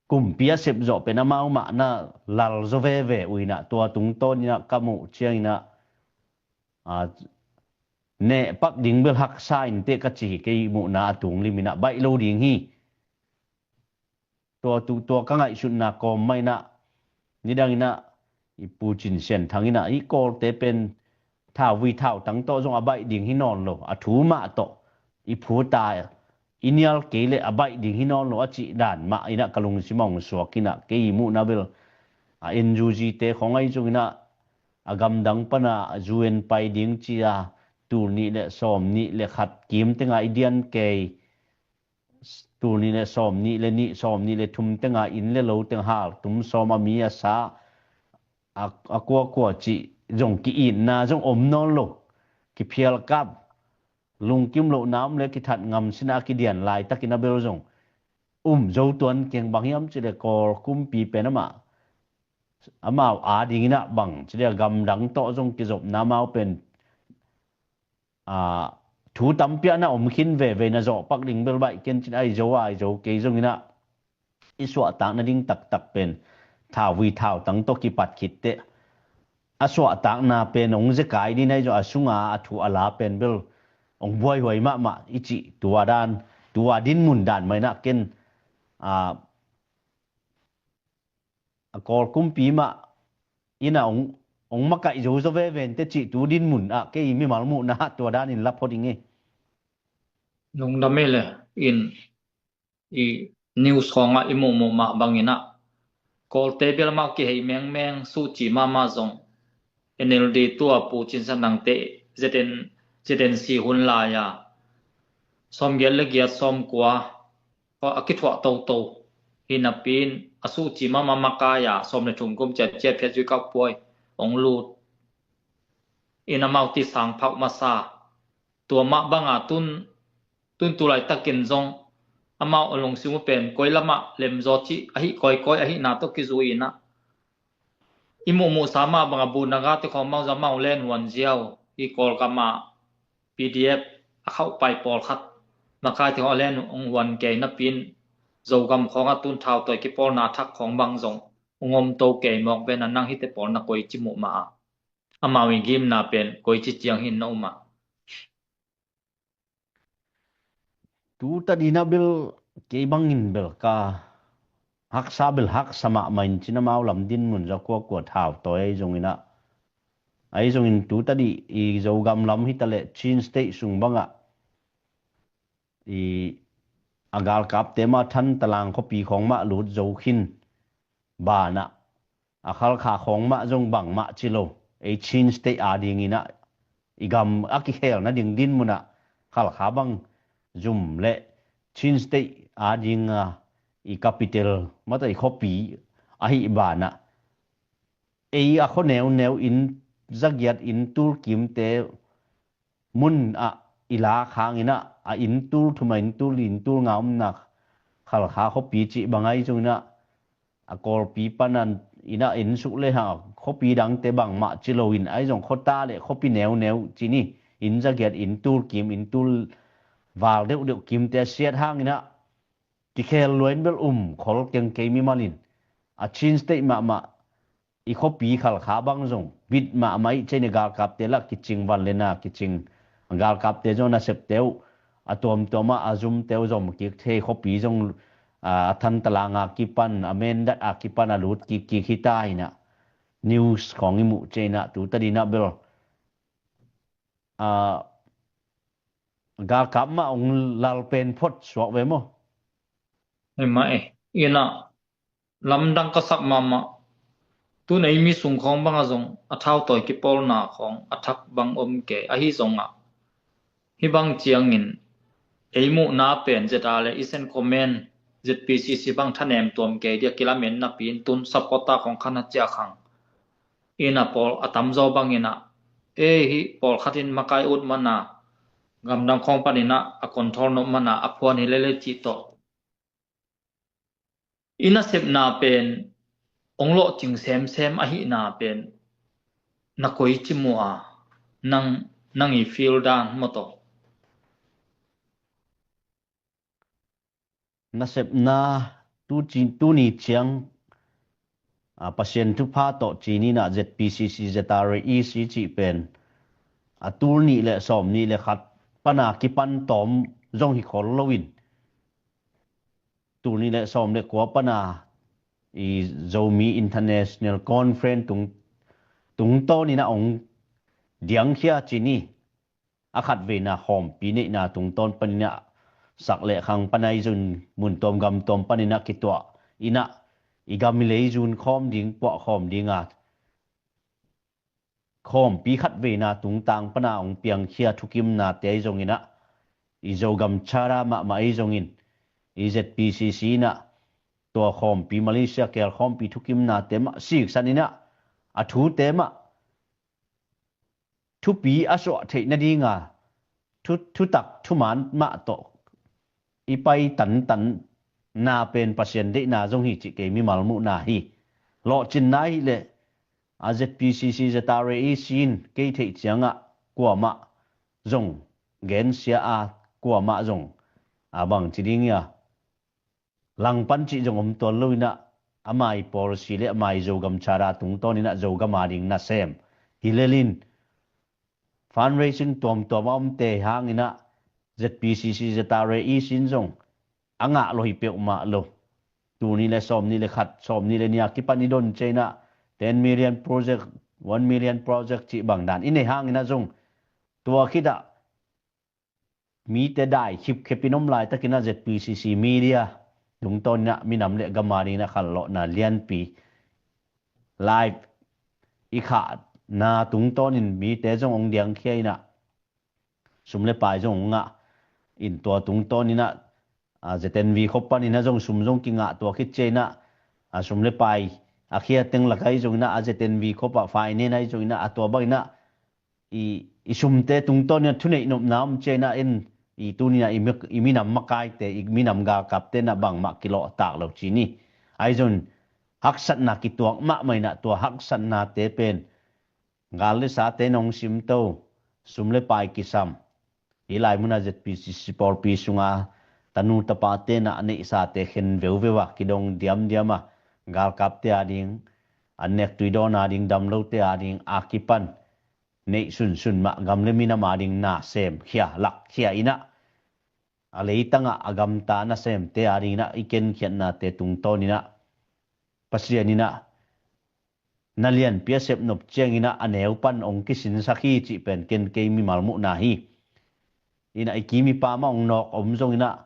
kumpi a sep zawh pen amau mah na lal zaw veve uh inah, tua tungtawn inah ka muh ciang inah, a, neh pap ding bel haksa inteh ka ci hi. Kei muhna a tung lim inah baih lo ding hi. Tua tu, tua ka ngaihsutna kawm mah inah, nidang inah i Pu Cin Sian Thang inah, i Kawlte pen thauvui thautang tawh zong a baih ding hi nawn lo, a thu mah tawh i phuta, i nial kei leh a baih ding hi nawn lo a cih dan mah inah ka lungsim a hong suak inah, kei i muhna bel a N U G te khawng ahi zong inah, a gamdang pana U N pai ding ci-a tul nih le sawm nih le khat kim tenga i dian kei, tul nih le sawm nih le nih, sawm nih le thum tenga inn le lo teng hal tum sawm a mi a sa, a, a kuakua cih zong ki-itna zong om nawn lo. Kiphialkap, lungkim lohna om le kithat ngam sina a kidian laitakin a bel zong um zo tuan keng. Bang hiam cileh Kawl kumpi pen amah, amau a ding inah bang cileh gamdang tawh zong kizopna amau pen, a, thu tampi ah na om khin veve, na zawh pak ding bel baih ken cin, ahi zo, ahi zo kei zong inah i suahtak nading taktak pen thauvui thautang tawh kipat khit teh, a suahtakna pen hong zekai ding ahi zong, a sunga a thu a la pen bel hong buaihuai mahmah i cih tua dan, tua dinmun dan mah inah ken, a, a Kawl kumpi mah inah hong, hong makaih zo zaw veve inteh cih tu dinmun ah kei mimal muhna tua danin la phot ing e. Lungdam e le, in i news khawngah i muhmuh mah bang inah Kawlte bel amau kihei mengmeng, suci mahmah zong N L D tua Pu Cin Sian Thangte Z N, Z N C hun lai-a sawmgiat le giat, sawmkua a kithuah toto hi napi-in, a suci mahmah makai-a sawm le thum kum ciatciat phiat zui kau puai hong lut in amau ti sang phauh masa. Tua mah banga tun, tun tu laitakin zong amau a lungsim uh pen koi lamah lemzaw cih ahi kawikawi ahihna tawh kizui inah, i muhmuhsa mah banga bu naga te khawng bang zong amau len huan ziau, i Kawlgam ah P D F a khauhpai pawlkhat makai te khawng a len hong huan kei napi-in, Zogam khawngah tun thautawi kipawlna thak khawng bang zong hong om to kei mawk ve. Na nang hite pawl na koici muh mah a, amau i gimna pen koici ciang hi na um a? Tu tadin ah bel kei bangin bel ka haksa bel haksa mahmah in cin, amau lam dinmun zong kuakua thautawi ahi zong inah, ahi zongin tu tadih i Zogam lam hitaleh Chin State sung bangah i a galkapte mah Thantalang khuapi khawng mah lut zo khin banah, a Khalkha khawng mah zong bangmah ci lo, ei Chin State a ding inah i gam a kikhel nading dinmun ah Khalkha bang zum le Chin State a dinga i capital mah tawh i khuapi ahih banah, ei a khua neuneu inn zagiat inn tul kimte mun ah i lak hang inah, a inn tul thum a inn tul li inn tul nga omna Khalkha khuapi cih bang ahi zong inah, a Kawlpi pana inah inn suk le hang khuapi dangte bangmah ci lo in, ahi zong khuata le khuapi neuneu ci ni, inn zagiat inn tul kim inn tul val deuhdeuh kimte a siat hang inah kikhel lua in bel um khol keng kei mimal in, a Chin State mahmah i khuapi Khalkha bang zong bit mahmah i cih ni, galkapte lah kicing, vanlena kicing, galkapte zong nasepte uh a tuamtuam ah a zumte uh zom kik thei, khuapi zong a, a Thantalang a kipan, a Mindat a kipan a lut kikkik hi ta inah, news khawng i muh ciang inah tu tadin ah bel a, galkap mah hong lal pen phot suak ve maw? Hi mah e, inah lamdang ka sak mahmah. Tun ei mi sung khawng bangah zong a thautawi kipawlna khawng a thak bang om kei ahi zongah, hih bang ciangin ei muhna pen Z R le Eastern Command, Z P C C bang thanem tuam kei dia kilamen napi-in tun supporter khawng khan a ciah khang inah pawl a tamzaw bang inah, ei hih pawlkhat in makai ut mana, gamdang khawng pan inah a control nop mana a phuan hi lele cih tawh i nasepna pen hong lawhcing semsem ahihna pen na koici muh a? Nang nang i feel dan maw tawh? Nasepna tu ci-, tuni ciang, a, Pasian thupha tawh ci-in ah Z P C C, Z R A E C cih pen a tul nih le sawm nih le khat pana kipan tawm zong hi khol loin, tul nih le sawm le kua pana i Zomi International Conference tung, tungtawnin ah hong diangkhia ci-in, a khat veina khawmpi neihna tungtawn panin ah sak le khang pana i zun mun tuam gam tuam panin ah kituah in ah i gam i lei zun khawm ding, puah khawm ding a khawmpi khat veina tungtang pana hong piangkhia thukimnate ahi zongin ah, i Zogam Charter mahmah ahi zongin, i Z P C C in ah tua khawmpi, Malaysia kel khawmpi thukimnate mah siksan in ah, a thute mah thupi a suah theih nadinga thu, thutak thuman mah tawh i pai tantanna pen Pasian deihna zong hi cih kei mimal muhna hi. Lawhcinna hi leh a Z P C C, Z R A E C in kei theih ciangah kuamah zong gensia a, kuamah zong a bang ci ding ia, langpan cih zong om tuan lo in ah, ama i policy le ama i Zogam Charter tungtawn in ah Zogam a ding nasem hi lel in, fundraising tuamtuam a omte hangin ah Z P C C, Z R A E C in zong a ngah lo hi peuhmah lo. Tul nih le sawm nih le khat, sawm nih le nih a kipan i don ciang in ah ten million project, one million project cih bang dan i nei hangin ah zong tua khit ah mite dai khipkhep in om laitakin ah Z P C C media tungtawn in ah minam le gam a ding in ah khanlawhna lianpi live i khahna tungtawnin mite zong hong diangkhia in ah sum le pai zong hong ngah in, tua tungtawn in ah, a, Z N V khop panin ah zong sum zong kingah, tua khit ciang in ah, a, sum le pai a khia teng lak ahi zongin ah, a Z N V khop ah finance ahi zongin ah, a tua bangin ah i, i sumte tungtawn in ah thuneih nopna om ciang in ah, en i tuni in ah i mi, i minam makaite, i minam galkapte in ah bangmah kilawhtak lo ci ni. Ahi zong haksatna kituak mahmah in ah, tua haksatnate pen gal le sate in hong simto, sum le pai kisam, hih lai mun ah Z P C C pawlpi sunga tanu tapate in ah a neihsate khen veuveu a, kidong diamdiam a, galkapte a ding, an nek tui dawn a ding, damlote a ding a kipan neih sunsun mah gam le minam a ding nasem khia, lak khia in ah, a leitangah a gamta nasemte a ding in ah i kenkhiatnate tungtawn in ah Pasian in ah na lianpi a sep nop ciangin ah a neu pan hong kisinsak hi cih pen ken kei mimal muhna hi. In ah i kim i pam ah hong nawk om zongin ah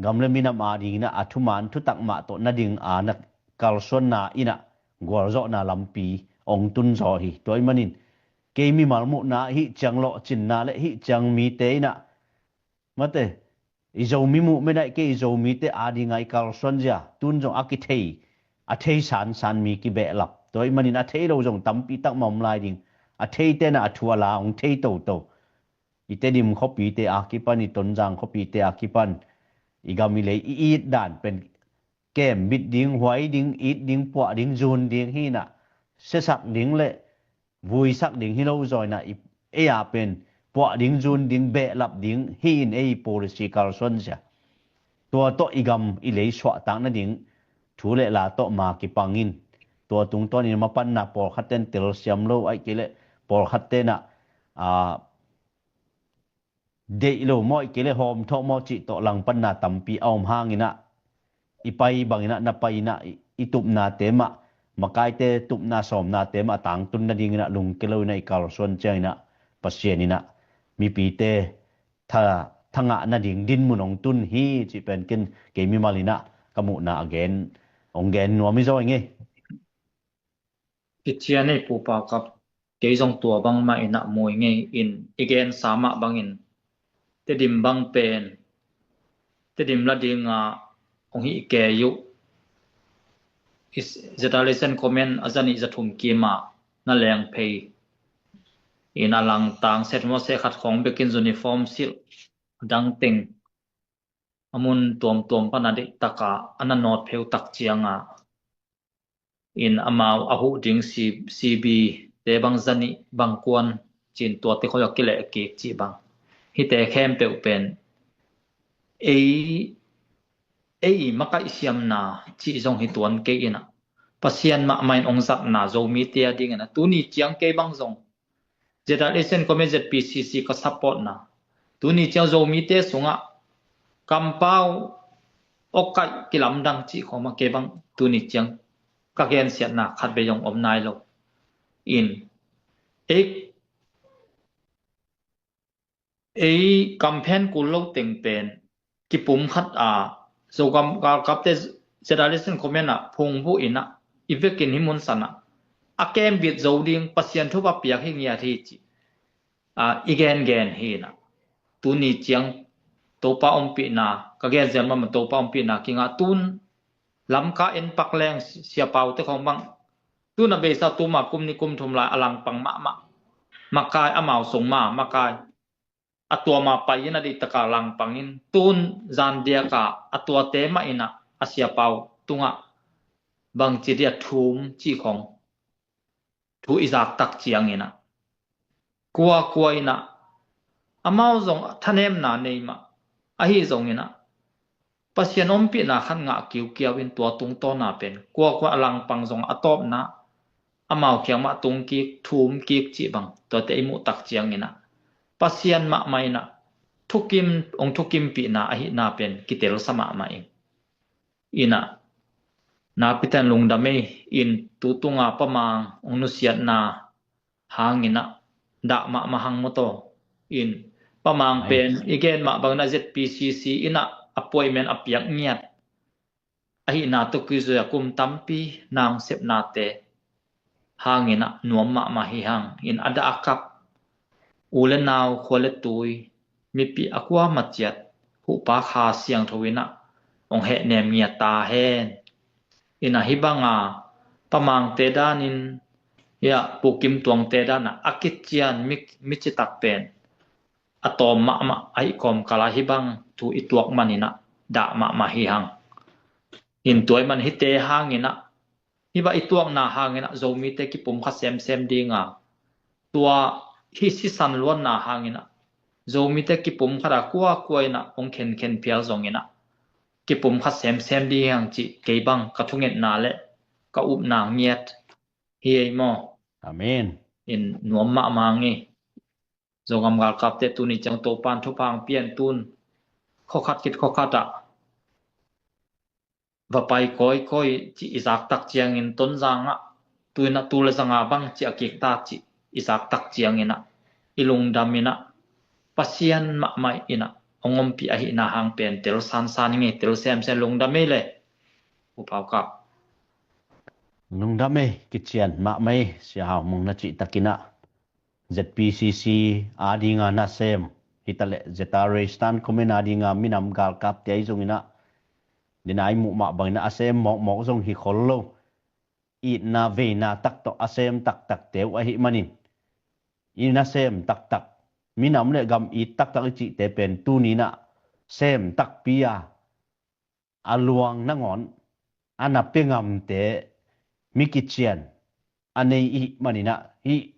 gam le minam a ding in ah a thuman thutak mah tawh na ding a na kalsuanna in ah gualzawhna lampi hong tun zaw hi. Tua ahih manin kei mimal muhna, hih ciang lawhcinna le hih ciang mite in ah, mate, i Zomi movement ah i kei i Zomite a ding a i kalsuan zia tun zong a kithei, a thei sansan mi kibehlap. Tua ahih manin a thei lo zong tampi tak mah om lai ding. A theite in ah a thu a la hong thei toto. I Tedim khuapite a kipan, i Tonzang khuapite a kipan i gam i lei i it dan pen kembit ding, huai ding, it ding, puah ding, zun ding hi in ah, siasak ding le vuisak ding hi lo zaw in ah, i, ei a pen puah ding, zun ding, behlap ding hi in ei policy kalsuan zia. Tua tawh i gam i lei suahtak nading thu le la tawh ma kipang in, tua tungtawn in mapanna pawlkhatte in telsiam lo, ahih kei leh pawlkhatte in ah, a, deih lo maw, ahih kei leh hawmthawh maw cih tawh langpanna tampi a om hangin ah, i pai bangin ah, na pai in ah, i, i tupnate mah, makaite tupna sawmnate mah a tangtun nadingin ah lungke lo in ah i kalsuan ciangin ah, Pasian in ah mipite tha, thangah nading dinmun hong tun hi cih pen ken kei mimal in ah ka muhna a gen, hong gen nuam hi zaw ing ei. Pathian ei pupa kap, kei zong tua bangmah in ah mu ing ei. In i gensa mah bangin Tedim bang pen, Tedim la dinga hong hih kei uh, i Z R A Lesson Comment a zanih zathum kima na leng phei in a langtang set maw, se khat khawng bekin uniform silh, a dang teng a mun tuamtuam pana deih taka a na nawt pheu tak cianga in amau a huh ding C, C B te bang zanih bang kuan ci-in tuate khawng a kileh kik cih bang. Hihte khempeuh pen ei, ei makaih siamna cih zong hi tuan kei in ah, Pasian mahmah in hong zatna Zomite a dingin ah, tuni ciang kei bang zong ZRA Asian Committee, ZPCC ka supportna, tuni ciang Zomite sungah kampau awkaih kilamdang cih khawng mah kei bang tuni ciang ka gensiatna khat vei zong om nai lo. In ei, ei kamphen kul lo teng pen kipumkhat a, Zogam galkapte ZRA Asian Committee ah phungvuh in ah, i vekin hih mun san ah a kembit zo ding Pasian thupha piak hi ngiat hi cih a, i gengen hi in ah, tuni ciang Topa ompihna, ka genzel mahmah Topa ompihna kingah tun Lamka en pak leng Sia Paute khawng bang, tun a beisa tuma kum nih kum thum lai a langpang mahmah, makai, amau sung ma makai, a tua ma pai in a dihtaka langpang in, tun zan diaka a tuate mah in ah a Sia Pau tungah bangci dia thum cih khawng thu i zak tak ciangin ah, kuakua in ah, amau zong thanemna nei mah ahi zongin ah, Pasian ompihna khat ngah kiukiau in tua tungtawna pen kuakua a langpang zong a tawpna, amau kiang mah tung kik, thum kik cih bang, tuate i muh tak ciangin ah, Pasian mahmah in ah thukim, hong thukimpihna ahihna pen kitelsa mahmah in. In ah, nakpi takin lungdam ei, in tu tunga Pamang hong nusiatna hangin ah dah mahmah hang maw taw. In Pamang pen i gen mah bangin ah ZPCC in ah appointment a piak ngiat ahihna tawh kizui a kum tampi na hong sepnate hangin ah nuam mahmah hi hang. In a dah a kap u le nau, khua le tui, mipi a kuamah ciat huhpa Kha Siangtho in ah hong hehnem ngiat ta hen. In ah hih banga Pamangte danin, hia Pu Kim Tuangte dan ah a kician mi, mi citak pen a tawm mahmah ahi kawmkal ah hih bang thu i tuak manin ah dah mahmah hi hang. In tua ahih man hihte hangin ah, hih bang i tuakna hangin ah Zomite kipumkhat semsem ding a, tua hih sisan luanna hangin ah Zomite kipumkhat a kuakua in ah hong khenkhen phial zongin ah kipumkhat semsem ding hi hang cih kei bang ka thungetna le ka upna ngiat hi ei maw. Amen. In nuam mahmah ing. Zogam galkapte tuni ciang Topan thupha hong pia in, tun khuakhat khit khuakhat ah va pai kawikawi cih i zak tak ciangin, Tonzang ah tu in ah tu le zanga bang cih a kikta cih i zak tak ciangin ah, i lungdam in ah Pasian mahmah in ah hong ompih ahihna hang pen tel sansan ing ei, tel semsem, lungdam ei le. U Pau Kap. Lungdam ei, kician mahmah ei, Sia Hau Mung na cih takin ah ZPCC a dinga nasem, hi ta leh ZRA Stand Committee a dinga minam galkapte ahi zongin ah, dena i muh mah bangin ah a sem mawkmawk zong hi khol lo. Itna veina tak tawh a sem taktakte uh ahih manin, i nasem taktak, minam le gam it taktak i cihte pen tuni in ah sem takpi a, a luang nangawn a na pia ngamte mi kician a nei i hih manin ah, hih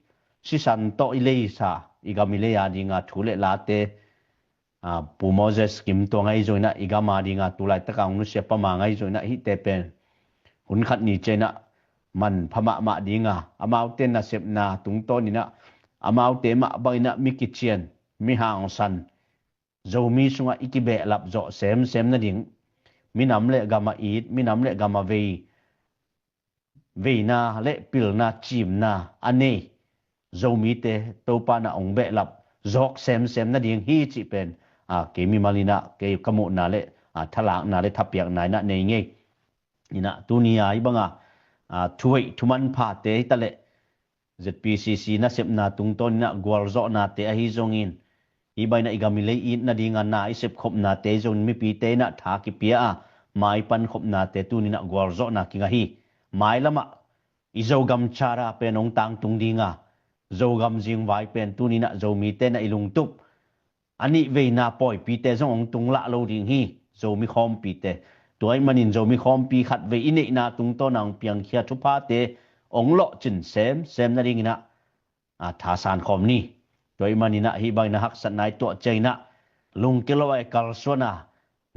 sisan tawh i leisa, i gam i lei a dinga thu le late, a, Pu Moses Kim Tuang ahi zongin ah, i gam a dinga tu laitaka hong nusia Pamang ahi zongin ah, hihte pen hun khat ni ciangin ah manpha mahmah ding a, amaute nasepna tungtawnin ah amaute mah bangin ah mi kician, mi hangsan, Zomi sungah i kibehlap zawh semsem nading, minam le gam a it, minam le gam a vei, veina le pilna, cimna a nei Zomite Topa in ah hong behlap zawk semsem nading hi cih pen, a, kei mimal in ah, kei ka muhna le, a, thalakna le thapiakna in ah nei ing ei. In ah tuni a hih banga, a, thuhoih thumanphate hi ta leh, ZPCC nasepna tungtawnin ah gualzawhnate ahi zongin, hih bangin ah i gam i lei it nadinga na i sepkhopnate ahi zongin mipite in ah tha kipia a, maipankhopnate tuni in ah gualzawhna kingah hi. Mailamah i Zogam Charter pen hong tangtung ding a, Zogam zingvai pen tuni in ah Zomite in ah i lungtup a nih veina pawipite zong hong tunglah lo ding hi, Zomi khawmpite. Tua ahih manin Zomi khawmpi khatvei i neihna tungtawna hong piangkhia thuphate hong lawhcin semsem nadingin ah, a, thasan khawm ni. Tua ahih manin ah hih bangin ah haksatna i tuah ciangin ah lungkia lo a i kalsuan a,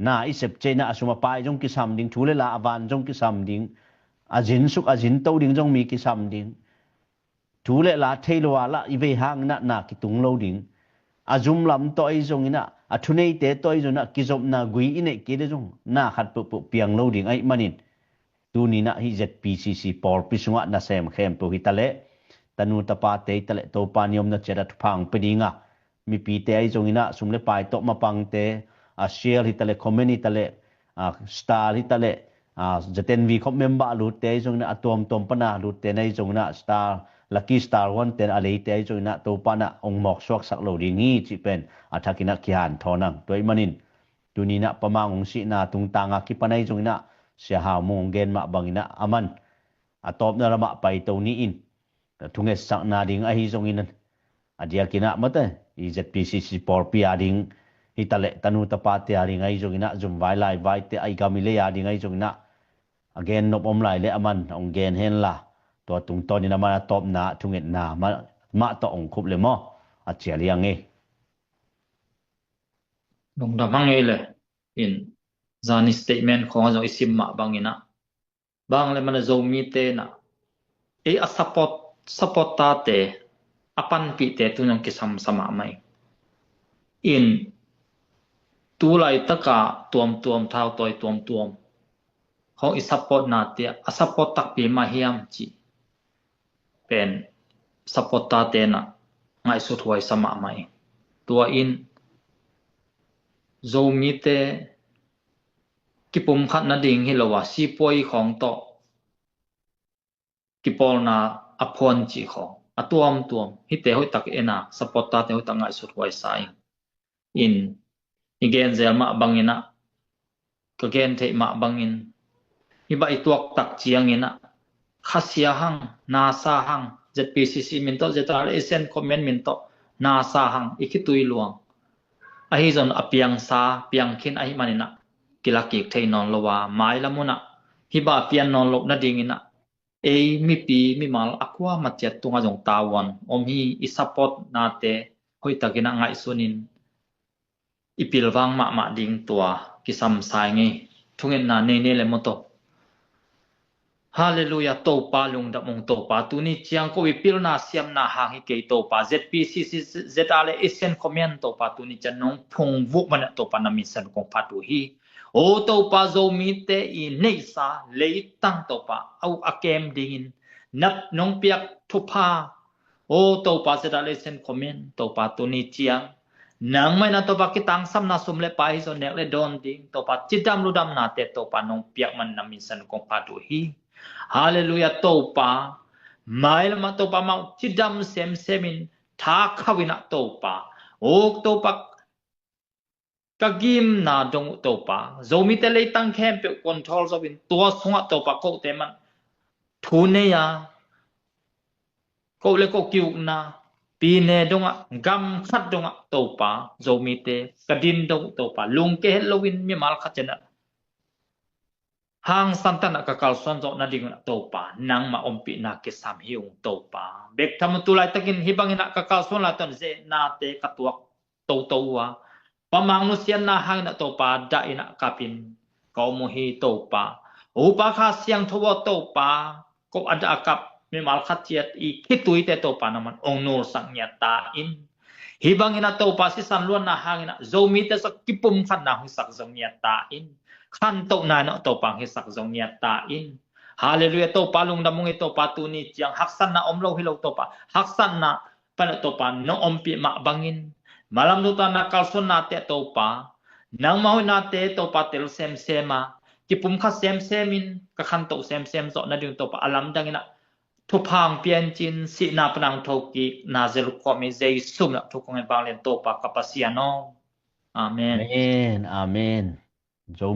na i sep ciangin ah a sum a pai zong kisam ding, thu le la a van zong kisam ding, a zinsuk a zinto ding zong mi kisam ding. Thu le la thei lo a lah i vei hangin ah na kitung lo ding. A zum lam tawh ahi zongin ah, a thuneite tawh ahi zongin ah kizopna gui i neih kei le zong na khat peuhpeuh piang lo ding ahih manin, tuni-in ah hih Z P C C pawlpi sungah nasem khempeuh hi ta leh, tanu tapate hi ta leh, Topa ni omna ciat ah thupha hong pia ding a, mipite ahi zongin ah sum le pai tawh mapangte, a share hi ta leh, comment hi ta leh, a star hi ta leh, a Z N V khop member a lutte ahi zongin ah, a tuamtuam pan a lutte na ahi zongin ah, star, lucky star one te a leite ahi zongin ah, Topa in ah hong mawk suaksak lo ding hi cih pen a thakin ah kihanthawn ang. Tua ahih manin tuni-in ah Pa Mang hong sihna tungtang a kipan ahi zongin ah, Sia Hau Mung hong gen mah bangin ah, aman a tawpna lamah paito ni in, thungetsakna ding ahi zongin, a diakin ah mate, i Z P C C pawlpi a ding hi ta leh, tanu tapate a ding ahi zongin ah, zum vai lai vaite, a i gam i lei a ding ahi zongin ah, a gen nop om lai leh aman hong gen hen la, tua tungtawnin aman a tawpna thungetna mah, mah tawh hong khup leh maw, a cial hi ang ei. Lungdam hang ei le, in, zani statement khawng ah zong i sim mah bangin ah, bang le man a Zomite in ah, ei a support, support tate, a panpihte tun zong kisam sa mahmah ing. In, tu laitak a tuamtuam, thautawi tuamtuam khawng i support nate ah, a support takpi mah hiam cih pen support tate in ah ngaihsut huai sa mahmah ing. Tua in, Zomite kipumkhat nading hi lo a, sipuai khawng tawh kipawlna a phuan cih khawng a tuamtuam, hihte hoihtak en a, support tate hoihtak ngaihsut huai sa ing. In, i gen zel mah bangin ah, ka gen theih mah bangin, hih bang i tuak tak ciangin ah, khasia hang, nasa hang, Z P C C min tawh, Z R A Asian Command min tawh nasa hang, i khitui luang. Ahi zong a piangsa, piang khin ahih manin ah, kilakik thei nawn lo a, mailam un ah hih bang a pian nawn loh nadingin ah, ei mipi mimal a kuamah ciat tungah zong tavuan om hi. I support nate hoihtakin ah ngaihsun in, i pilvang mahmah ding tua kisam sa ing ei. Thungetna nei ni le maw. Halleluiah, Topa lungdam ung Topa, tuni ciang ko i pilna siamna hang hi kei Topa, Z P C C, Z R A Asian Command Topa, tuni ciang nong phungvuh manin ah Topa na min san kong phat uh hi. O Topa, Zomite i neihsa leitang Topa, a uk a kem dingin nap nong piak thupha, O Topa, Z R A Asian Command Topa, tuni ciang nangmah in ah Topa kitangsamna sum le pai hi zong nek le dawn ding Topa, cidam ludamnate Topa nong piak manin na min san kong phat uh hi. Halleluiah Topa, mailam ah Topa mau cidam semsem in, tha khauh in ah Topa, o Topa, ka gimna dong uh Topa, Zomite leitang khempeuh control zo in, tua sungah Topa kote man thu nei a, ko le ko ki-ukna, pine dongah, gam khat dongah Topa, Zomite ka din dong uh Topa, lungke het loin mimal khat ciat in ah hangsan takin ah ka kalsuan zawh nading un ah Topa, nangmah ompihna kisam hi ung Topa. Bek tham un tu laitakin hih bangin ah ka kalsuan lai tawh nate ka tuak toto uh a, Pa Mang nusiatna hangin ah Topa, dah in ah kap in ka om uh hi Topa. Upa Kha Siangtho aw Topa, ko a dah a kap mimal khat ciat i khituite Topa nangman ong nulsak ngiat ta in. Hih bangin ah Topa sisan luanna hangin ah Zomite sung kipumkhatna hong hisak zong ngiat ta in. Khantohna in ah Topa hong hisak zong ngiat ta in. Halleluiah Topa lungdam ung ei Topa, tuni ciang haksatna om lo hi lo Topa, haksatna pan ah Topa nong ompih mah bangin, malam dongtak na kalsuannate Topa, nangmah hoihnate Topa tel semsem a, kipumkhat semsem in, ka khantoh semsem zawh nading Topa a lamdang in ah thupha hong pia in cin, sihna pan hong thokik na zia lukhuam i Jesu min ah thu kong ngen vanglian Topa ka Pasian aw. Amen. Amen. Amen. Zo